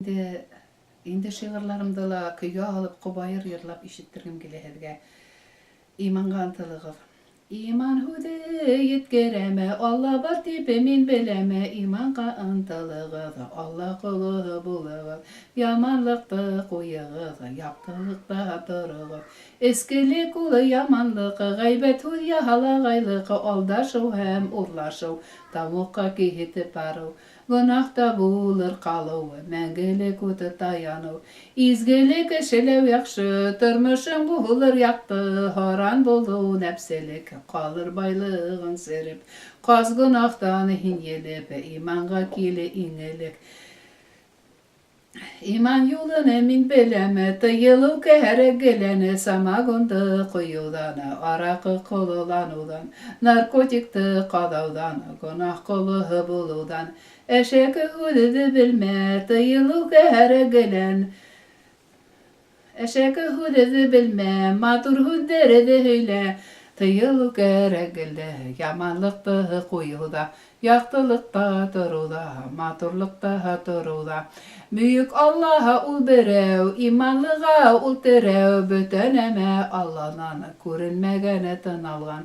Инде шиғырларымды ла көйгә һалып, ҡобайыр йырлап ишеттергем килә һеҙгә. Иманға ынтылығыҙ. Иман һүҙе еткерәме, Алла бар тип мин беләме, Иманға ынтылығыҙ, Алла ҡоло булығыҙ, Яманлыҡты ҡуйығыҙ, яҡтылыҡта тороғоҙ. Эскелек ул яманлыҡ, ғәйбәт һүҙ, яһалағайлыҡ, Алдашыу һәм урлашыу, тамуҡҡа киҫетеп барыу. Гонаһта булыр ҡалыу, мәңгелек утта яныу. Изгелек эшләү яҡшы, тормошоң булыр яҡты, Һаран булыу нәпселек, ҡалыр байлығың сереп. Ҡас гонаһтан һин елеп, иманға кил иң элек. Иман юлын мин беләм, тыйылыу кәрәк гелән, Самогонды ҡойоуҙан, араҡы ҡололаныуҙан, Наркотикты ҡаҙауҙан, гонаһ ҡолоһо булыуҙан. Әшәке һүҙҙе белмә, тыйылыу кәрәк гелән. Әшәке һүҙҙе белмә, матур һүҙҙәрҙе һөйлә. Тыйылыу кәрәк гел яманлыҡты ҡуйыуҙа, Яҡтылыҡта тороуҙа, матурлыҡта тороуҙа. Бөйөк Аллаһ ул берәү, иманлыға ул терәү, Бөтә нәмә Алланан, күренмәгәне тын алған.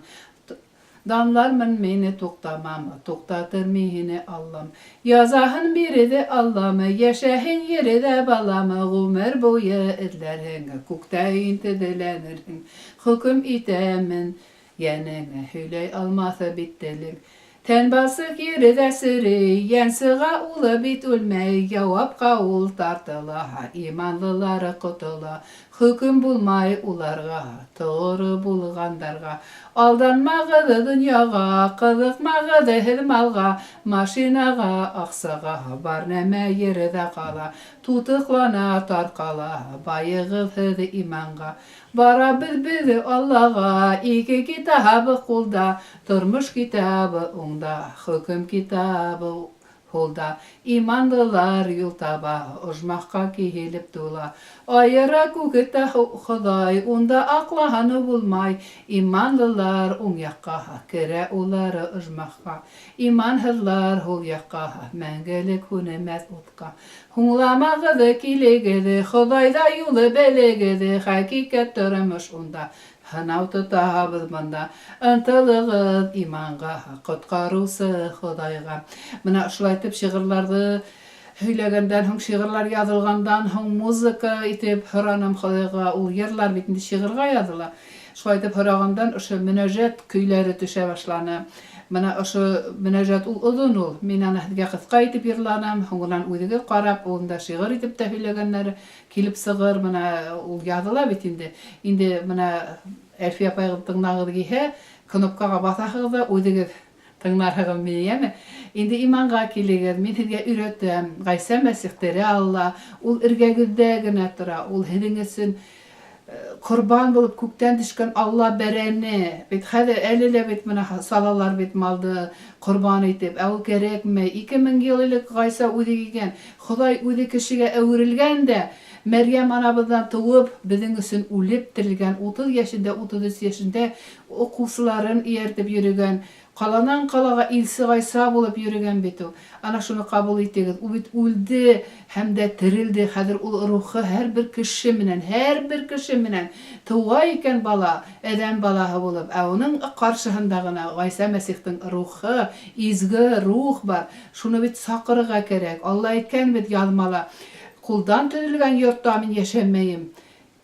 Данлармын мине туҡтамам, туҡтатыр мине Аллам. Язаһын бирҙе Аллам, йәшәһен ерҙә балам, Ғүмер буйы эҙләрһең, күктә интеҙләнерһең. Хөкөм итәмен, йәнеңә һөйләй алмаҫ бит телең. Тән балсыҡ ерҙә серей, йән сыға улы бит үлмәй, Яуапҡа ул тартыла, иманлылары ҡотола. Хөкөм булмай уларға, тоғро булғандарға. Алданмағыҙ донъяға, ҡыҙыҡмағыҙ һеҙ малға, Машинаға, аҡсаға, бар нәмә ерҙә ҡала. Тутыҡлана, тарҡала, байығыҙ һеҙ иманға. Барабыҙ беҙ Аллаға, ике китабы ҡулда, Тормош китабы уңда, хөкөм китабы һулда. Иманлылар юл таба, ожмахҡа килеп тула. Айыра күктә Хоҙай, унда аҡлаһаны булмай. Иманлылар уң яҡҡа, керә улар ожмахҡа. Иманһыҙлар һул яҡҡа, мәңгелек һүнмәҫ утҡа. Һуңламағыҙ, килегеҙ, Хоҙайҙа юлы белегеҙ, Хәҡиҡәт тормош унда, һынау тотабыҙ бында. Ынтылығыҙ иманға, ҡотҡарыусы Хоҙайға. Бына ошолай итеп шиғырларҙы һөйләгәндән һуң, шиғырлар яҙылғандан һуң музыка итеп һораным Хоҙайға. Ул йырлар бит инде шиғырға яҙыла. Шулай итеп һорағандан ошо мөнәжәт көйләре төшә башланы. Бына ошо мөнәжәт ул оҙон ул. Мин аны һеҙгә ҡыҫҡа итеп йырланым. Һуңынан үҙегеҙ ҡарап, унда шиғыр итеп тә һөйләгәннәре килеп сығыр. Бына ул яҙыла бит инде. Инде бына Әлфиә апайығыҙ тыңлағыҙ килһә, кнопкаға баҫаһығыҙ ҙа үҙегеҙ тыңларһығыҙ мине, йәме? Инде иманға килегеҙ, мин һеҙгә өйрәтәм. Ғайсә Мәсих тере Алла, ул эргәгеҙҙә генә тора. Ул һеҙҙең өсөн ҡорбан булып күктән төшкән Алла бәрәне. Бит хәҙер әле лә бит бына салалар бит малды ҡорбан итеп. Ә ул кәрәкмәй. 2000 йыл элек Ғайса үҙе килгән. Хоҙай үҙе кешегә әүерелгән дә, Мәрйәм анабыҙҙан тыуып, беҙҙең өсөн үлеп терелгән, 30 йәшендә, 33 йәшендә уҡыусыларын эйәртеп йөрөгән, ҡаланан ҡалаға илсе Ғайса булып йөрөгән бит ул. Ана шуны ҡабул итегеҙ. Ул бит үлде һәм дә терелде. Хәҙер ул рухы һәр бер кеше менән, һәр бер кеше менән тыуа икән бала, әҙәм балаһы булып. Ә уның ҡаршыһында ғына Ғайса Мәсихтең рухы, изге рух бар. Шуны бит саҡырырға кәрәк. Алла әйткән бит яҙмала, ҡулдан төҙөлгән йортта мин йәшәмәйем.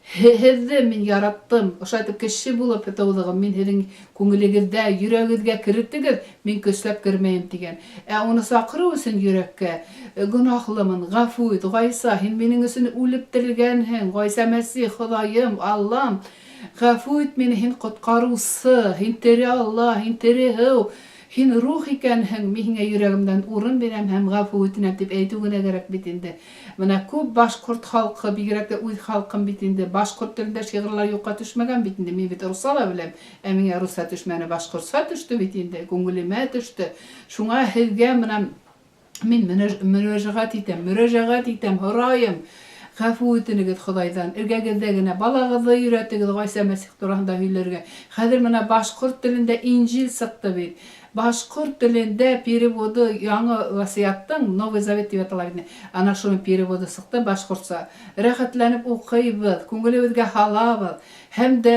Һеҙҙе мин яраттым, ошолай итеп кеше булып тыуҙығым, мин һеҙҙең күңелегеҙҙә, йөрәгегеҙгә керетегеҙ, мин көсләп кермәйем тигән. Ә уны саҡырыу өсөн йөрәккә, гонаһлымын, ғәфү ит, Ғайса, һин минең өсөн үлеп терелгәнһең, Ғайса Мәсих, Хоҙайым, Аллам, ғәфү ит мине, һин ҡотҡарыусы, һин тере Алла, һин тере һыу, һин рух икәнһең, мин һиңә йөрәгемдән урын бирәм һәм ғәфү үтенәм тип әйтеү генә кәрәк бит инде. Бына күп башҡорт халҡы, бигерәк тә үҙ халҡым бит инде, башҡорт телендә шиғырлар юҡҡа төшмәгән бит инде. Мин бит русса ла беләм, ә миңә русса төшмәне, башҡортса төштө бит инде, күңелемә төштө. Шуңа һеҙгә бына мин мөрәжәғәт итәм, мөрәжәғәт итәм, һорайым. Ғәфү үтенегеҙ Хоҙайҙан, эргәгеҙҙә генә балағыҙҙы өйрәтегеҙ Ғайса Мәсих тураһында һөйләргә. Хәҙер бына башҡорт телендә Инжил сыҡты бит. Башҡорт телендә переводы Яңы Васыяттың, Новый Завет тип атала бит, ана шуның переводы сыҡты башҡортса. Рәхәтләнеп уҡыйбыҙ, күңелебеҙгә һалабыҙ. Һәм дә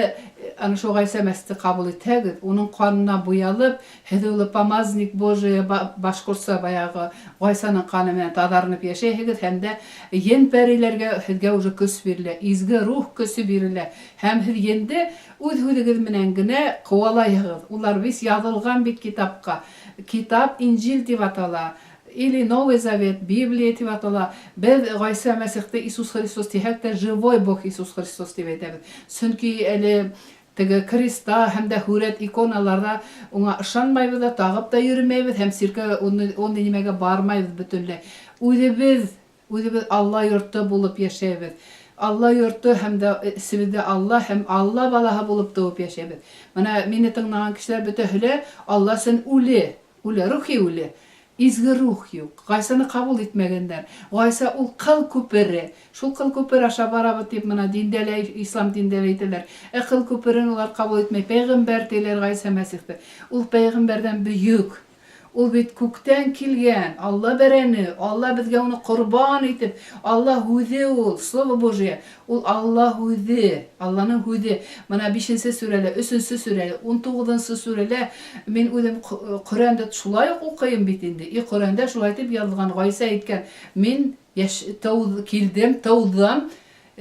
ана шул Ғайса Мәсихте ҡабул итһәгеҙ, уның ҡанына буялып, һеҙ улы помазник Божия башҡортса баяғы Ғайсаның ҡаны менән таҙарынып йәшәйһегеҙ һәм дә ен-пәриләргә һеҙгә уже көс бирелә, изге рух көсө бирелә һәм һеҙ енде үҙ һүҙегеҙ менән генә ҡыуалайһығыҙ. Улар весь яҙылған бит китапҡа. Китап Инжил тип атала. Или Новый Завет, Библия тип атала. Беҙ Ғайса Мәсихте Иисус Христос тиһәк тә, живой Бог Иисус Христос тип әйтәбеҙ. Сөнки әле теге креста һәм дә һүрәт иконаларҙа уңа ышанмайбыҙ ҙа, тағып та йөрөмәйбеҙ һәм сиркәүгә ундай нимәгә бармайбыҙ бөтөнләй. Үҙебеҙ Алла йорто булып йәшәйбеҙ. Алла йорто һәм дә эсебеҙҙә Алла һәм Алла балаһы булып тыуып йәшәйбеҙ. Бына мине тыңлаған кешеләр бөтәһе лә Алла өсөн үле, үле, рухи үле. Изге рух юҡ. Ғайсаны ҡабул итмәгәндәр. Ғайса ул ҡыл күпере. Шул ҡыл күпер аша барабыҙ тип бына диндә лә, ислам диндә лә әйтәләр. Ә ҡыл күперен улар ҡабул итмәй. Пәйғәмбәр тиләр Ғайса Мәсихте. Ул пәйғәмбәрҙән бөйөк. Ул бит күктән килгән, Алла бәрәне, Алла беҙгә уны ҡорбан итеп, Алла һүҙе ул, Слово Божие, ул Алла һүҙе, Алланың һүҙе. Бына бишенсе сүрәлә, өсөнсө сүрәлә, 19-нсы сүрәлә мин үҙем Ҡөрьәнде шулай уҡ уҡыйым бит инде. И Ҡөрьәндә шулай итеп яҙылған, Ғайса әйткән, мин йәш, тыу, килдем, тыуҙым,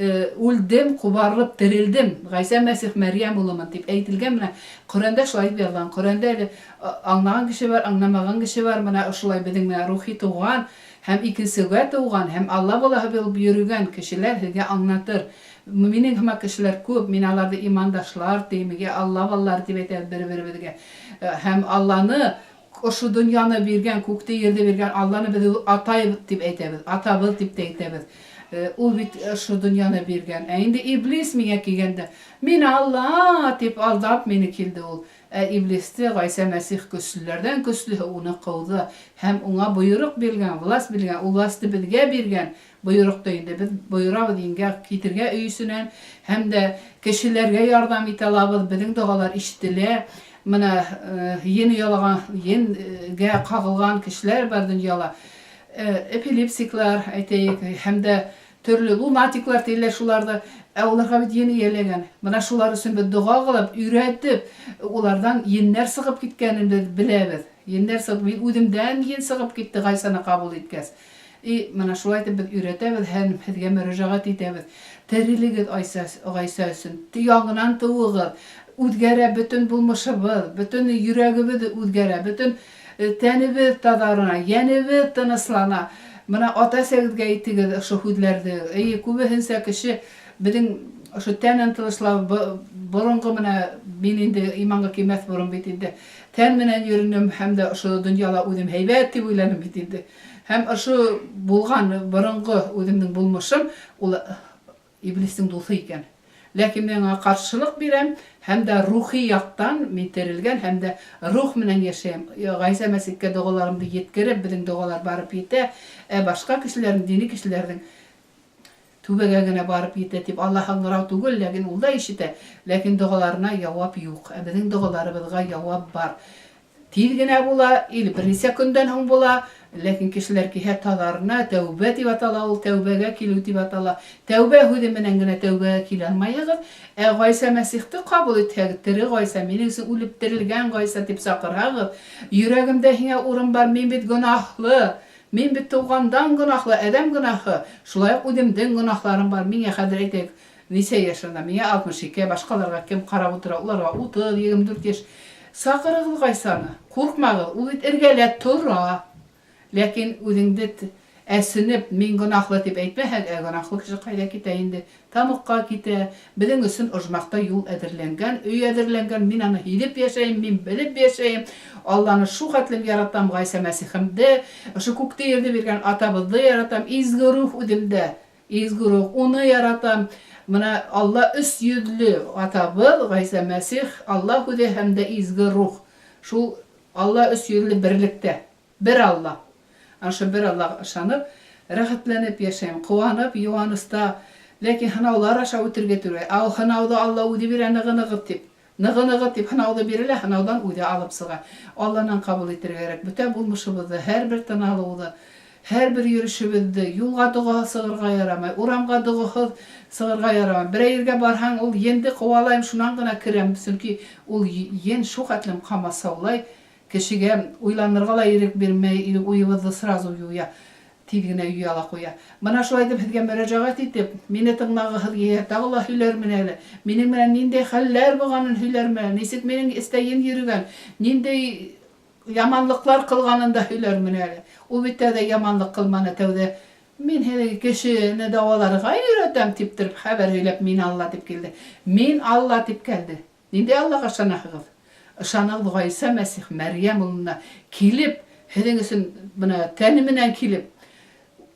үлдем, ҡубарылып терелдем. Ғайса Мәсих Мәрйәм улымын тип әйтелгән менә Ҡөрьәндә шулай итеп яҙылған. Ҡөрьәндә әле аңлаған кеше бар, аңламаған кеше бар. Менә ошолай беҙҙең менә рухи туған һәм икенсегә туған һәм Алла балаһы булып йөрөгән кешеләр һеҙгә аңлатыр. Минең һымаҡ кешеләр күп, мин аларҙы имандашлар тием, йә Алла балалары тип әйтәбеҙ бер-беребеҙгә. Һәм Алланы ошо донъяны биргән, күкте, ерҙе биргән Алланы беҙ атай тип әйтәбеҙ, атабыҙ тип тә әйтәбеҙ. Ул бит ошо донъяны биргән. Ә инде иблис миңә килгәндә, мин Алла тип алдап мине килде ул. Ә иблисте Ғайса Мәсих көслөләрҙән көслөһө уны ҡыуҙы һәм уңа бойороҡ биргән, власть биргән, ул власты беҙгә биргән бойороҡто инде беҙ бойорабыҙ еңгә китергә өй эсенән һәм дә кешеләргә ярҙам итә алабыҙ, беҙҙең доғалар ишетелә. Бына ен оялаған, енгә ҡағылған кешеләр бар донъяла. Эпилепсиклар, әйтәйек, һәм дә төрлө лунатиклар тиләр шуларҙы. Ә уларға бит ен эйәләгән. Бына шулар өсөн беҙ доға ҡылып, өйрәтеп, уларҙан еннәр сығып киткәнен беҙ беләбеҙ. Еннәр сығып, мин үҙемдән ен сығып китте Ғайсаны ҡабул иткәс. И бына шулай итеп беҙ өйрәтәбеҙ һәм һеҙгә мөрәжәғәт итәбеҙ. Терелегеҙ Айса, Ғайса өсөн. Яңынан тыуығыҙ. Үҙгәрә бөтөн булмышыбыҙ, бөтөн йөрәгебеҙ үҙгәрә, бөтөн тәнебеҙ таҙарына, йәнебеҙ тыныслана. Бына ата-әсәгеҙгә әйтегеҙ ошо һүҙҙәрҙе. Эйе, күбеһенсә кеше беҙҙең ошо тән ынтылышлау боронғо менә мин инде иманға килмәҫ борон бит инде тән менән йөрөнөм һәм дә ошо донъяла үҙем һәйбәт тип уйланым бит инде. Һәм ошо булған боронғо үҙемдең булмышым ул иблистең дуҫы икән. Ләкин мин аңа ҡаршылыҡ бирәм һәм дә рухи яҡтан мин терелгән һәм дә рух менән йәшәйем. Ғайса Мәсихкә доғаларымды еткереп, беҙҙең доғалар барып етә, ә башҡа кешеләрҙең, дини кешеләрҙең түбәгә генә барып етә тип Алла һаңғырау түгел, ләкин ул да ишетә, ләкин доғаларына яуап юҡ. Ә беҙҙең доғаларыбыҙға яуап бар. Тиҙ генә була, или бер нисә көндән һуң була, ләкин кешеләр киһә таҙарына, тәүбә тип атала ул, тәүбәгә килеү тип атала. Тәүбә һүҙе менән генә тәүбәгә килә алмайһығыҙ. Ә Ғайса Мәсихте ҡабул итһәгеҙ, тере Ғайса, минең өсөн үлеп терелгән Ғайса тип саҡырһағыҙ, йөрәгемдә һиңә урын бар, мин бит гонаһлы, мин бит тыуғандан гонаһлы, әҙәм гонаһы, шулай уҡ үҙемдең гонаһларым бар. Миңә хәҙер әйтәйек, нисә йәш анда? Миңә 62, башҡаларға кем ҡарап ултыра, уларға 30, 24 йәш. Саҡырығыҙ Ғайсаны, ҡурҡмағыҙ, ул бит эргәлә тора. Ләкин үҙеңде әсенеп, мин гонаһлы тип әйтмәһәң, ә гонаһлы кеше ҡайҙа китә инде? Тамуҡҡа китә. Беҙҙең өсөн ожмахта юл әҙерләнгән, өй әҙерләнгән. Мин аны һиҙеп йәшәйем, мин белеп йәшәйем. Алланы шул хәтлем яратам, Ғайса Мәсихемде, ошо күкте ерҙе биргән атабыҙҙы яратам, изге рух үҙемдә. Изге рух, уны яратам. Бына Алла өс йөҙлө атабыҙ, Ғайса Мәсих, Алла һүҙе һәм дә изге рух. Шул Алла өс йөҙлө берлектә. Бер Алла. Ошо бер Аллаға ышанып, рәхәтләнеп йәшәйем, ҡыуанып, йыуаныста. Ләкин һынаулар аша үтергә тура. Ә ул һынауҙы Алла үҙе бирә нығынығыҙ тип. Нығынығыҙ дип һынауҙы бирә лә, һынауҙан үҙе алып сыға. Алланан ҡабул итергә кәрәк. Бөтә булмышыбыҙҙы, һәр бер тын алыуҙы, һәр бер йөрөшөбөҙҙө, юлға доғаһыҙ сығырға ярамай, урамға доғаһыҙ сығырға ярамай. Берәй ергә барһаң, ул енде ҡыуалайым, шунан ғына керәм, сөнки ул ен шул хәтлем ҡамасаулай, кешегә уйланырға ла ирек бирмәй, уйыбыҙҙы сразу юя, тиҙ генә юя ла ҡуя. Бына шулай итеп һеҙгә мөрәжәғәт итеп, мине тыңлағыһыҙ килһә, тағы ла һөйләрмен әле. Минең менән ниндәй хәлләр булғанын һөйләрмен әле, нисек минең эстә ен йөрөгән, ниндәй яманлыҡлар ҡылғанын да һөйләрмен әле. Ул бит тәүҙә яманлыҡ ҡылманы, тәүҙә мин һеҙгә кешене дауаларға өйрәтәм тип тороп хәбәр һөйләп мин Алла тип килде. Мин Алла тип килде. Ниндәй Аллаға ышанаһығыҙ? Ышанығыҙ Ғайса Мәсих Мәрйәм улына килеп, һеҙҙең өсөн бына тәне менән килеп,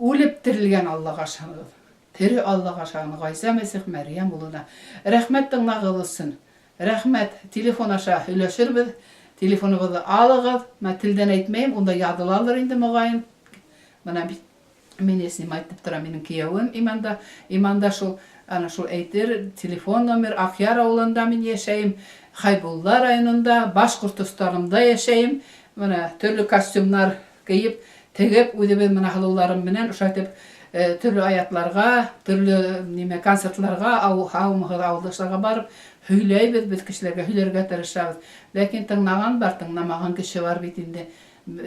үлеп терелгән Аллаға ышанығыҙ. Тере Аллаға ышанығыҙ, Ғайса Мәсих Мәрйәм улына. Рәхмәт тыңлағыҙ өсөн. Рәхмәт. Телефон аша һөйләшербеҙ. Телефоныбыҙҙы алығыҙ. Мына телдән әйтмәйем, унда яҙылалыр инде моғайын. Бына бит мине снимать итеп тора минең кейәүем иманда. Иманда шул, ана шул әйтер, телефон номер, Аҡъяр ауылында мин йәшәйем, Хәйбулла районында, Башҡортостанымда йәшәйем. Бына төрлө костюмдар кейеп, тегеп, үҙебеҙ бына һылыуларым менән ошолай итеп төрлө аятларға, төрлө нимә концертларға, һаумыһыҙ ауылдашларға барып һөйләйбеҙ, беҙ кешеләргә һөйләргә тырышабыҙ. Ләкин тыңлаған бар, тыңламаған кеше бар бит инде.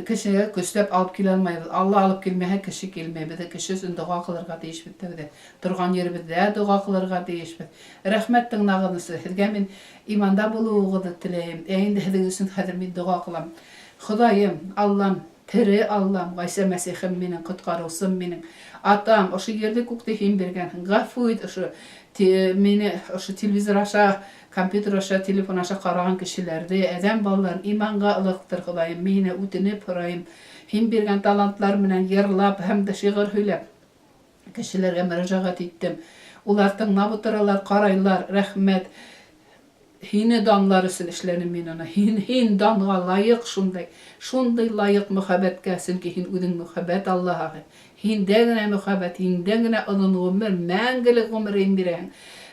Кешегә көсләп алып килә алмайбыҙ. Алла алып килмәһә, кеше килмәй. Беҙ кеше өсөн доға ҡылырға тейешбеҙ тәүҙә. Торған еребеҙҙә доға ҡылырға тейешбеҙ. Рәхмәт тыңлағыҙ өсөн. Һеҙгә мин иманда булыуығыҙҙы теләйем. Ә инде һеҙҙең өсөн хәҙер мин доға ҡылам. Хоҙайым, Аллам, тере Аллам, Ғайса Мәсихем минең, ҡотҡарыусым минең. Атам, ошо ерҙе күкте һин биргәнһең. Ғәфү ит ошо мине ошо телевизор аша, компьютер аша, телефон аша ҡараған кешеләрҙе, әҙәм балаларын иманға ылыҡтыр, Хоҙайым. Мин һине үтенеп һорайым. Һин биргән талантлар менән йырлап һәм дә шиғыр һөйләп кешеләргә мөрәжәғәт иттем. Улар тыңлап ултыралар, ҡарайлар, рәхмәт. Һине данлар өсөн эшләнем мин уны. Һин данға лайыҡ шундай. Шундай лайыҡ мөхәббәткә, сөнки һин үҙең мөхәббәт Аллаһы. Һиндә генә мөхәббәт, һиндә генә оҙон ғүмер, мәңгелек ғүмер һин бирәһең.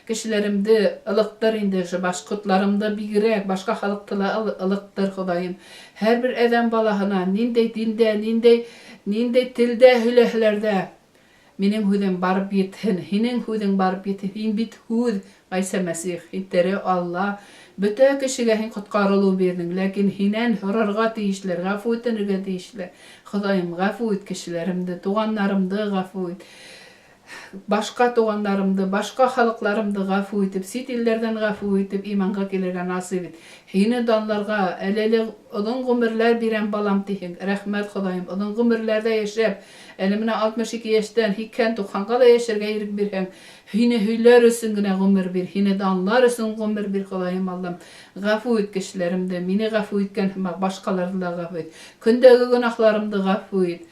Кешеләремде ылыҡтыр инде, ошо башҡортларымды бигерәк, башҡа халыҡты ла ылыҡтыр, Хоҙайым. Һәр бер әҙәм балаһына ниндәй диндә, ниндәй телдә һөйләһәләр ҙә, минең һүҙем барып етһен, һинең һүҙең барып етһен. Һин бит һүҙ, Ғайса Мәсих, һин тере Алла. Бөтә кешегә һин ҡотҡарылыу бирҙең, ләкин һинән һорарға тейешләр, ғәфү үтенергә тейешләр. Хоҙайым, ғәфү ит кешеләремде, туғандарымды ғәфү ит. Башҡа туғандарымды, башҡа халыҡларымды ғәфү итеп, сит илдәрҙән ғәфү итеп, иманға килергә насип ит. Һине данларға, әле оҙон ғүмерләр бирәм балам тиһең. Рәхмәт, Хоҙайым, оҙон ғүмерләрҙә йәшәп, әле менә 62 йәштән 80-90-ға ла йәшәргә ирек бирһәң, һине һөйләр өсөн генә ғүмер бир, һине данлар өсөн ғүмер бир, Хоҙайым Аллам. Ғәфү ит кешеләремде, мине ғәфү иткән һымаҡ башҡаларҙы ла ғәфү ит. Көндәге гөнаһларымды ғәфү ит.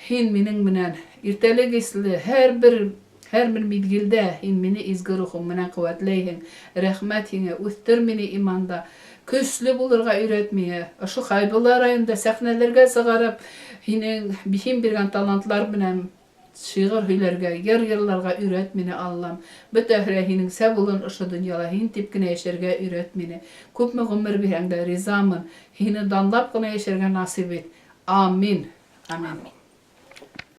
Һин минең менән иртәле-кисле һәр бер миҙгелдә һин мине изге рухың менән ҡеүәтләйһең. Рәхмәт һиңә, үҫтер мине иманда. Көслө булырға өйрәт миңә. Ошо Хәйбулла районында сәхнәләргә сығарып, һинең һин биргән талантлар менән шиғыр һөйләргә, йыр йырларға өйрәт мине, Аллам. Бөтәһе лә һинеңсә булын ошо донъяла, һин тип кенә йәшәргә өйрәт мине. Күпме ғүмер бирһәң дә ризамын. Һине данлап ҡына йәшәргә насип ит. Амин. Амин. Амин.